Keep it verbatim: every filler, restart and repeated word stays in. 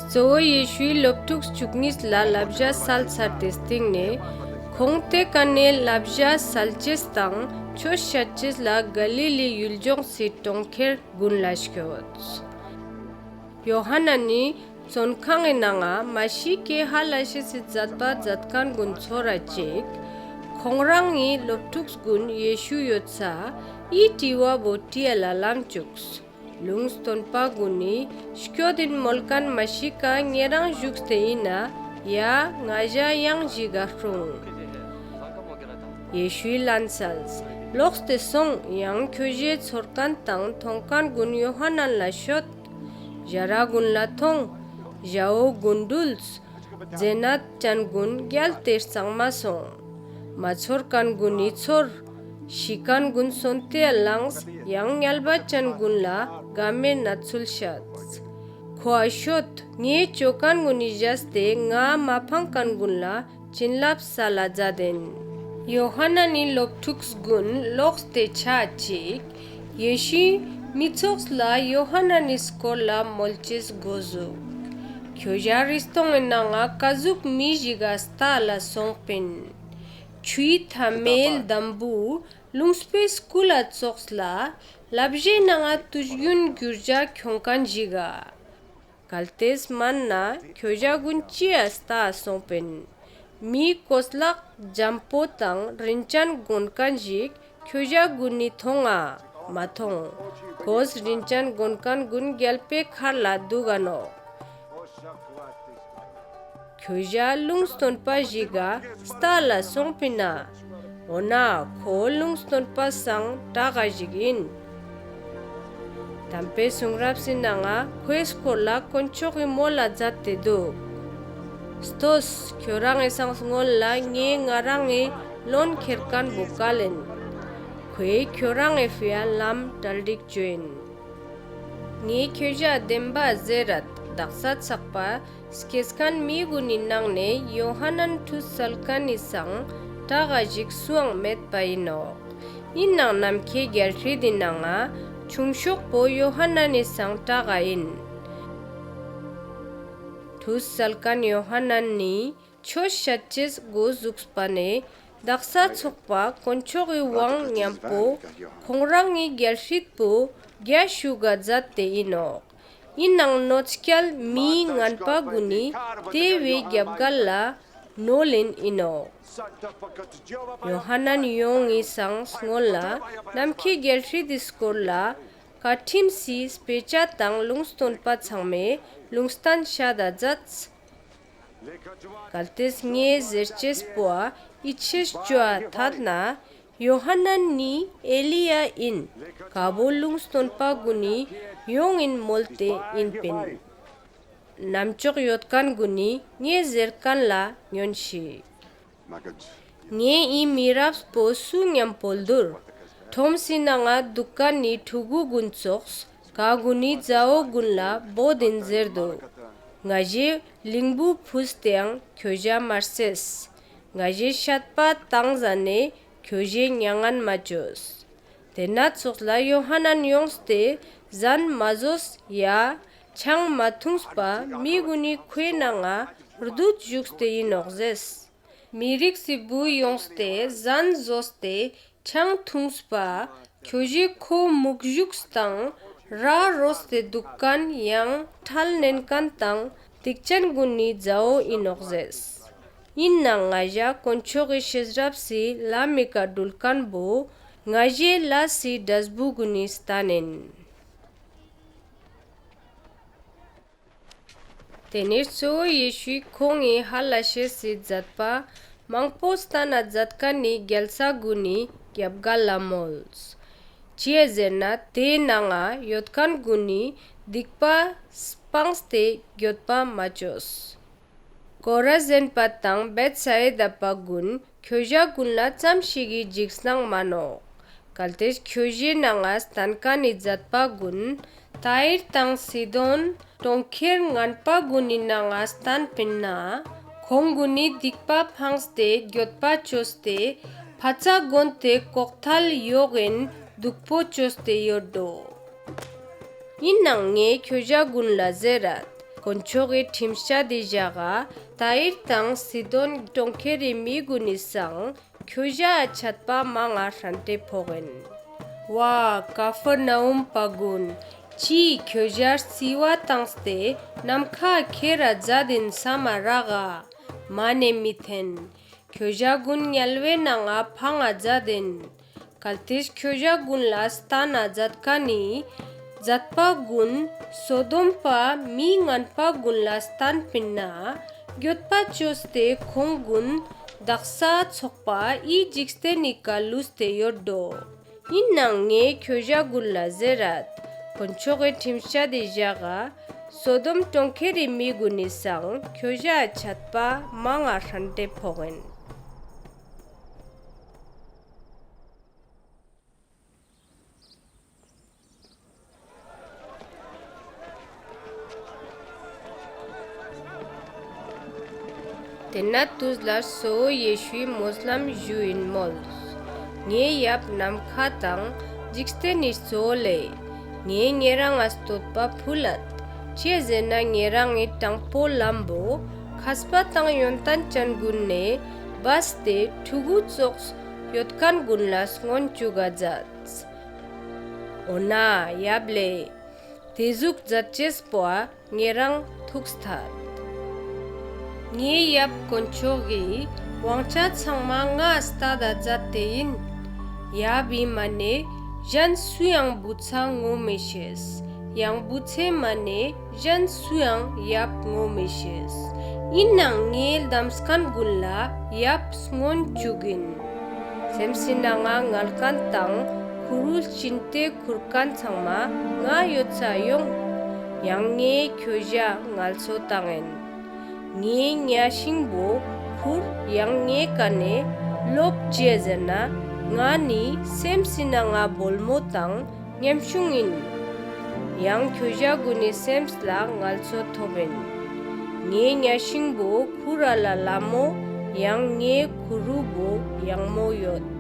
གཙོ་བོ་ཡེ་ཤུའི་སློབ་ཕྲུགས་བཅུ་གཉིས་ལ་བསླབ་བྱ་སལ་ཚར་ཏེ་སྟིང་ནེ་ཁོང་ཏེ་ཀ་ནེ་བསླབ་བྱ་སལ་ཅེས་དང་ཆོས་ཤད་ཅེས་ལ་ག་ལི་ལི་ཡུལ་ལྗོངས་སི་གྲོང་ཁྱེར་གུན་ལ་སྐྱོད། ཡོ་ཧཱ་ནན་ནི་བཙོན་ཁང་ངི་ནང་ང་མ་ཤི་ཀའེ་ཧ་ལས་ཤེས་སི་ཛད་པ་ཛད་ཁན་གུན་ཚོར་ར་ཅིག་ཁོང་རང་ངི་སློབ་ཕྲུགས་གུན་ཡེ་ཤུ་ཡོད་ས་འི་དྲི་བ་བོ་དྲིའ་ལ་ལམ་ཅུགས། ལུང་སྟོན་པ་གུན་ནི་སྐྱོད་ཨིན་མོལ་ཁན་མ་ཤི་ཀ་ཉེ་རང་ཞུགས་ཏེ་ཨིན་ན་ཡ་ང་ཞའ་ཡང་ཞིག་ག་སྲུང་། ཡེ་ཤུའི་ལན་སལ། ལོགས་ཏེ་སོང་ཡང་ཁྱོ་ཞའེ་ཚོར་ཁན་དང་ཐོང་ཁན་གུན་ཡོ་ཧཱ་ནན་ལ་ཤོད། ཞ་ར་གུན་ལ་ཐོང་། ཞའོ་གུན་དྲུལས། ཛེ་ནད་ཅན་གུན་གྱལ་ཏེ་གཙང་མ་སོང་། མ་ཚོར་ཁན་གུན་ནི་ཚོར། ཤི་ཁན་གུན་སོན་ཏེའ་ལངས་ཡང་ཉལ་བ་ཅན་གུན་ལ་གའ་མོའེ་ནད་ཚུལ་ཤད། ཁོའ་ཤོད། ངའེ་ཅོ་ཁན་གུན་ནི་ཞས་ཏེ་ང་མ་ཕང་ཁན་གུན་ལ་ཅིན་ལབས་སལ་ལ་ཛད་ཨིན། ཡོ་ཧཱ་ནན་ནི་ལོབ་ཕྲུགས་གུན་ལོགས་ཏེ་ཆ་ཅིག་ཡེ་ཤུའི་མི་ཚོགས་ལ་ཡོ་ཧཱ་ནན་ནི་སྐོར་ལ་མོལ་ཅེས་གོ་ཟུགས། ཁྱོ་ཞ་རི་སྟོང་ངི་ནང་ང་ཀ་ཟུག་མི་ཞིག་ག་རྟ་ལ་སོང་པིན། ཆུའི་ཐའ་མའེ་ལྡམ་བུ་ལུངས་པོའེ་སྐུལ་ལ་ཙོགས་ལ་ལབ་ཞའེ་ནང་ང་ཏུས་གྱུན་གྱུར་ཞ་ཁྱོང་ཁན་ཞིག་ག། གལ་ཏེ་སྨན་ན་ཁྱོ་ཞ་གུན་ཅིའ་རྟའ་སོང་པིན། མི་གོས་ལག་ཇམ་པོ་དང་རིན་ཅན་གོན་ཁན་ཞིག་ཁྱོ་ཞ་གུན་ནི་ཐོང་ང་མ་ཐོང་། གོས་རིན་ཅན་གོན་ཁན་གུན་གྱལ་པོའེ་ཁར་ལ་དུག་ག་ནོག། ཁྱོ་ཞ་ལུང་སྟོན་པ་ཞིག་ག་རྟ་ལ་སོང་པིན་ན། འོ་ན་ཁོ་ལུང་སྟོན་པ་སང་དྲག་ག་ཞིག་ཨིན། ཏམ་པའེ་སུང་རབས་སི་ནང་ང་ཁོའེ་སྐོར་ལ་དཀོན་མཆོག་གི་མོལ་ལ་ཛད་ཏེ་དུག། ལྟོས་ཁྱོ་རང་ངི་སང་སྔུན་ལ་ངའེ་ང་རང་ངི་ལོན་ཁྱེར་ཁན་བོ་ཀལ་ཨིན། ཁོའེ་ཁྱོ་རང་ངི་ཕིའ་ལམ་གྲ་སྒྲིག་ཅོ་ཨིན། ངའེ་ཁྱོ་ཞའ་དེན་བ་ཟེར་རད་དག་ས་ཚག་པ་སྐྱེས་ཁན་མི་གུན་ནི་ནང་ནེ་ཡོ་ཧཱ་ནན་ཁྲུས་སལ་ཁན་ནི་སང་དྲག་ག་ཞིག་སུའང་མེད་པ་ཨིན་ནོག། ཨིན་ནའང་ནམ་ཁའེ་གྱལ་སྲིད་དི་ནང་ང་ཆུང་ཤོས་པོ་ཡོ་ཧཱ་ནན་ནི་སང་དྲག་ག་ཨིན། ཁྲུས་སལ་ཁན་ཡོ་ཧཱ་ནན་ནི་ཆོས་ཤད་ཅེས་གོ་ཟུགས་པ་ནེ་དག་ས་ཚག་པ་དཀོན་མཆོག་གི་ཝང་ཉམ་པོ་ཁོང་རང་ངི་གྱལ་སྲིད་པོ་གྱ་ཞུགས་ག་ཛད་ཏེ་ཨིན་ནོག། ཨིན་ནའང་ནོད་སྐྱལ་མི་ངན་པ་གུན་ནི་ཏེ་བོའེ་གྱབ་གལ་ལ་ནོལ་ཨིན་ཨིན་ནོག། ཡོ་ཧཱ་ནན་ཡོང་ངི་སང་སྔུན་ལ་ནམ་ཁའེ་གྱལ་སྲིད་དི་སྐོར་ལ་ཀའ་ཁྲིམས་སི་སྤེ་ཆ་དང་ལུང་སྟོན་པ་ཚང་མའེ་ལུང་སྟན་ཤད་ད་ཛདས། གལ་ཏེ་ངའེ་ཟེར་ཅེས་པོའ་ཡིད་ཆེས་ཅོའ་ཐད་ན་ཡོ་ཧཱ་ནན་ནི་ཨེ་ལི་ཡཱ་ཨིན། ཀ་བོ་ལུང་སྟོན་པ་གུན་ནི་ཡོང་ཨིན་མོལ་ཏེ་ཨིན་པིན། ནམ་ཅོག་ཡོད་ཁན་གུན་ནི་ངའེ་ཟེར་ཁན་ལ་ཉོན་ཤིག། ངའེ་འི་མི་རབས་པོ་སུ་ཉམ་པོ་ལྡུར། ཁྲོམ་སི་ནང་ང་དུག་ཁན་ནི་ཕྲུ་གུ་གུན་ཙོགས་ཀ་གུན་ནི་ཛ་འོ་གུན་ལ་བོད་ཨིན་ཟེར་དུག། ང་ཞའེ་ལིང་བུ་ཕུས་ཏེའང་ཁྱོ་ཞའ་མ་རྩེས། ང་ཞའེ་ཤད་པ་ཏང་ཟ་ནེ་ཁྱོ་ཞའེ་མྱ་ངན་མ་ཅོས། ཏེན་ན་ཙོགས་ལ་ཡོ་ཧཱ་ནན་ཡོངས་ཏེ་ཟན་མ་ཟོས་ཡ་ཆང་མ་ཐུངས་པ་མི་གུན་ནི་ཁོའེ་ནང་ང་རྡུད་ཞུགས་ཏེ་ཨིན་ནོག་ཟེརས། མི་རིགས་སི་བུ་ཡོངས་ཏེ་ཟན་ཟོས་ཏེ་ཆང་ཐུངས་པ་ཁྱོ་ཞའེ་ཁོ་མུག་ཞུགས་དང་ར་རོས་ཏེ་དུག་ཁན་ཡང་ཁྲལ་ནན་ཁན་དང་སྡིག་ཅན་གུན་ནི་ཛ་འོ་ཨིན་ནོག་ཟེརས། ཨིན་ནའང་ང་ཞའ་དཀོན་མཆོག་གི་ཤེས་རབ་སི་ལམ་མི་ཀ་དྲུལ་ཁན་བོ་ང་ཞའེ་ལས་སི་དྲས་བུ་གུན་ནི་སྟན་ཨིན། ཏེ་ནེ་གཙོ་བོ་ཡེ་ཤུའི་ཁོང་ངི་ཧ་ལས་ཤེས་སི་ཛད་པ་མང་པོ་སྟན་ན་ཛད་ཁན་ནི་གྱལ་ས་གུན་ནི་གྱབ་གལ་ལ་མོལས། ཅིའ་ཟེར་ན་ཏེའི་ནང་ང་ཡོད་ཁན་གུན་ནི་སྡིག་པ་སྤངས་ཏེ་གྱོད་པ་མ་ཅོས། ཀོ་ར་ཟིན་པ་དང་བེད་སའི་དཱ་པ་གུན་ཁྱོ་ཞ་གུན་ལ་ཙམ་ཞིག་གི་ཇིགས་སྣང་མ་ནོག། གལ་ཏེ་ཁྱོ་ཞའེ་ནང་ང་སྟན་ཁན་ནི་ཛད་པ་གུན་ཏཱིར་དང་སི་དོན་གྲོང་ཁྱེར་ངན་པ་གུན་ནི་ནང་ང་སྟན་པིན་ན་ཁོང་གུན་ནི་སྡིག་པ་ཕངས་ཏེ་གྱོད་པ་ཅོས་ཏེ་ཕ་ཚ་གོན་ཏེ་ལྐོག་ཐལ་ཡོག་གིན་སྡུག་པོ་ཅོས་ཏེ་ཡོད་དོ། ཨིན་ནའང་ངའེ་ཁྱོ་ཞ་གུན་ལ་ཟེར་རད། དཀོན་མཆོག་གི་ཁྲིམས་ཅད་དི་ཞག་ག་ཏཱིར་དང་སི་དོན་གྲོང་ཁྱེར་རི་མི་གུན་ནི་སང་ཁྱོ་ཞའ་ཆད་པ་མང་ང་ཧྲན་ཏེ་ཕོག་ཨིན། ཝ་ཀ་ཕར་ན་ཧུམ་པ་གུན། ཅི་ཁྱོ་ཞའ་རྩི་བ་ཏངས་ཏེ་ནམ་ཁའ་ཁྱེར་ར་ཛད་ཨིན་སམ་མ་རག་ག། མ་ནེ་མི་ཐེན། ཁྱོ་ཞ་གུན་ཉལ་ཝའེ་ནང་ང་ཕང་ང་ཛད་ཨིན། གལ་ཏེ་ཁྱོ་ཞ་གུན་ལ་སྟན་ན་ཛད་ཁན་ནི་ཛད་པ་གུན་སོ་དོམ་པ་མི་ངན་པ་གུན་ལ་སྟན་པིན་ན་གྱོད་པ་ཅོས་ཏེ་ཁོང་གུན་དག་ས་ཚག་པ་འི་ཇིག་རྟེན་ནི་ཀ་ལུས་ཏེ་ཡོད་དྲོ། ཨིན་ནའང་ངའེ་ཁྱོ་ཞ་གུན་ལ་ཟེར་རད། དཀོན་མཆོག་གི་ཁྲིམས་ཅད་དི་ཞག་ག་སོ་དོམ་གྲོང་ཁྱེར་རི་མི་གུན་ནི་སང་ཁྱོ་ཞའ་ཆད་པ་མང་ང་ཧྲན་ཏེ་ཕོག་ཨིན། ཏེན་ན་ཏུས་ལ་གཙོ་བོ་ཡེ་ཤུའི་མོས་ལམ་ཞུ་ཨིན་མོལས། ངའེ་ཡབ་ནམ་ཁའ་དང་ཇིག་རྟེན་ནི་གཙོ་བོ་ལེ། ངའེ་ཉེ་རང་ང་སྟོད་པ་ཕུལ་ལད། ཅིའ་ཟེར་ན་ཉེ་རང་ངི་དྲང་པོ་ལམ་བོ་ཁས་པ་དང་ཡོན་ཏན་ཅན་གུན་ནེ་བས་ཏེ་ཕྲུ་གུ་ཙོགས་ཡོད་ཁན་གུན་ལ་སྔོན་ཅུག་ག་ཛདས། འོ་ན་ཡབ་ལེ། ཏེ་ཟུག་ཛད་ཅེས་པོའ་ཉེ་རང་ཐུགས་ཐད། ངའེ་ཡབ་དཀོན་མཆོག་གི་ཝང་ཆ་ཚང་མ་ངའ་སྟད་ད་ཛད་ཏེ་ཨིན། ཡབ་བི་མ་ནེ་ཞན་སུའང་བུ་ཚ་ངོ་མི་ཤེས། ཡང་བུ་ཚའེ་མ་ནེ་ཞན་སུའང་ཡབ་ངོ་མི་ཤེས། ཨིན་ནའང་ངའེ་ལྡམས་ཁན་གུན་ལ་ཡབ་སྔོན་ཅུག་ཨིན། སེམས་སི་ནང་ང་ངལ་ཁན་དང་ཁུར་རུ་ལྕིན་ཏེ་ཁུར་ཁན་ཚང་མ་ངའ་ཡོད་ས་ཡོང་། ཡང་ངའེ་ཁྱོ་ཞའ་ངལ་གསོ་ཏང་ཨིན། ངའེ་ཉ་ཤིང་བོ་ཁུར་ཡང་ངའེ་ཀ་ནེ་ལོབས། ཅིའ་ཟེར་ན་ང་ནི་སེམས་སི་ནང་ང་བོལ་མོ་དང་ཉམ་ཆུང་ཨིན། ཡང་ཁྱོ་ཞ་གུན་ནི་སེམས་ལ་ངལ་གསོ་ཐོབ་ཨིན། ངའེ་ཉ་ཤིང་བོ་ཁུར་ར་ལ་ལ་མོ་ཡང་ངའེ་ཁུར་རུ་བོ་ཡང་མོ་ཡོད།